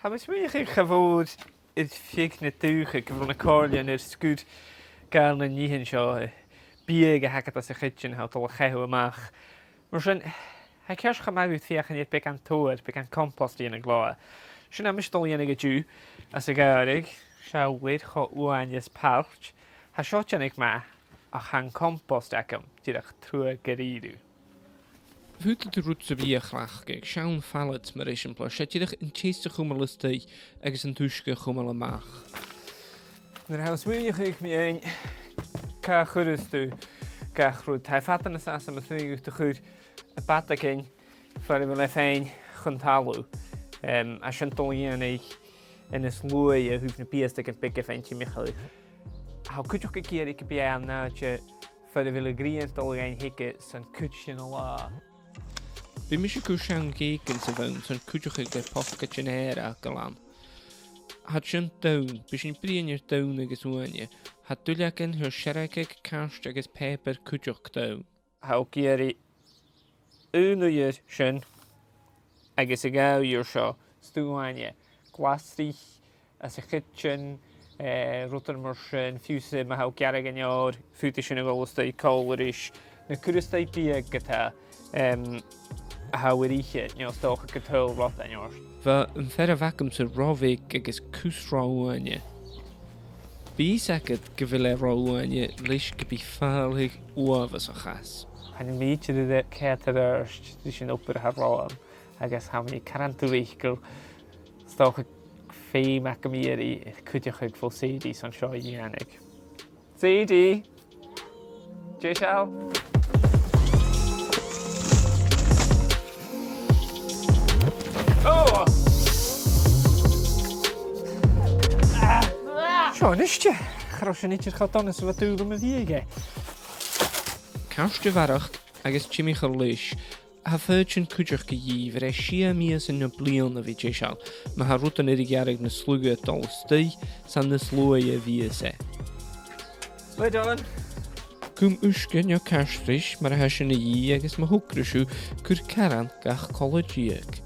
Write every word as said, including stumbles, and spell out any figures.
Tha mi a' smaoineachadh gu bheil e air feadh na dùthcha gu bheil na comhairlean air sgur gu leòr nan nithean seo, eh, biadh a th' agad anns a' chidsin, tha thu a' dol a chaitheamh a-mach. Mar sin, tha e ceart cho math dhut feuchainn air beagan todhar, beagan compost a dhèanamh leotha. Sin a tha mise a' dol a dhèanamh an-diugh, anns a' ghàrradh, seall air, cho uaine is pailt. Tha seo a' dèanamh math, ach tha an compost agam dìreach truagh dha-rìribh. Faodaidh tu rud sam bith a chleachdadh, seann phallets mar eisimpleir, 's e dìreach an t-èist a chumail a-staigh agus an t-uisge a chumail a-mach. Nuair a tha thu a' smaoineachadh mu dheidhinn càit an cuireas tu gach rud, tha e fada nas fhasa, mas urrainn dhut a chur am bàta againn far a bheil e fhèin chun talamh. Em, tha sin a' dol a dhèanamh nas luaithe a thaobh na biastagan beaga fhèin timcheall. Tha cuideachd ag iarraidh gum bi e an àite far a bheil a' ghrian a' dol a dh'fhaighinn thuige san cuid sin an latha. Bidh mise a' cur seann gheugan sa bhonn son cuideachadh le pocaidean aeir a fhàgail ann. Tha sin donn, bidh sinn a' bruidhinn air donn agus uaine. Tha duilleagan, tha seargadh, cairt agus pàipear cuideachd donn. Tha thu ag iarraidh aon uiread sin agus an dà uiread seo, 's dòcha uaine, glasraich anns a' chidsin, eh, rudan mar sin, fiù 's ma tha thu a' gearradh an fheòir, faodaidh sin a dhol a-staigh còmhla ris na cuireas tu biadh ge-tà, em, a tha thu air ithe, no 's dòcha gun tadhail rudan ort. Bha am fear a bh' agamsa ro bheag agus cus ro uaine. Bidh fhios agad gu bheil e ro uaine leis gum bi fàileadh uabhasach às. Chan eil mi idir a' tuigsinn cò tha air adhart ris an obair a tha romham, agus tha mi caran duilich gu bheil, 's dòcha, feum agam iarraidh cuideachadh bho Sadie son seo a dhèanamh. Sadie! Dè seo? Oh! Ah! Seo a-nis e. Cha robh sin idir cho dona 's a bha dùil agam a bhith aige. Ceart a bharrachd agus timcheall leis, tha foighidinn cuideachd a dhìth, bheir e sia mìosan no bliadhna a bhith deiseil, ma tha rudan air a ghearradh nas lugha a' dol a-staigh, 's ann nas luaithe a bhios e. Well done. Cùm uisge no cairt ris mar a tha sin a dhìth agus ma thogras sibh, cuir caran gach cola-deug.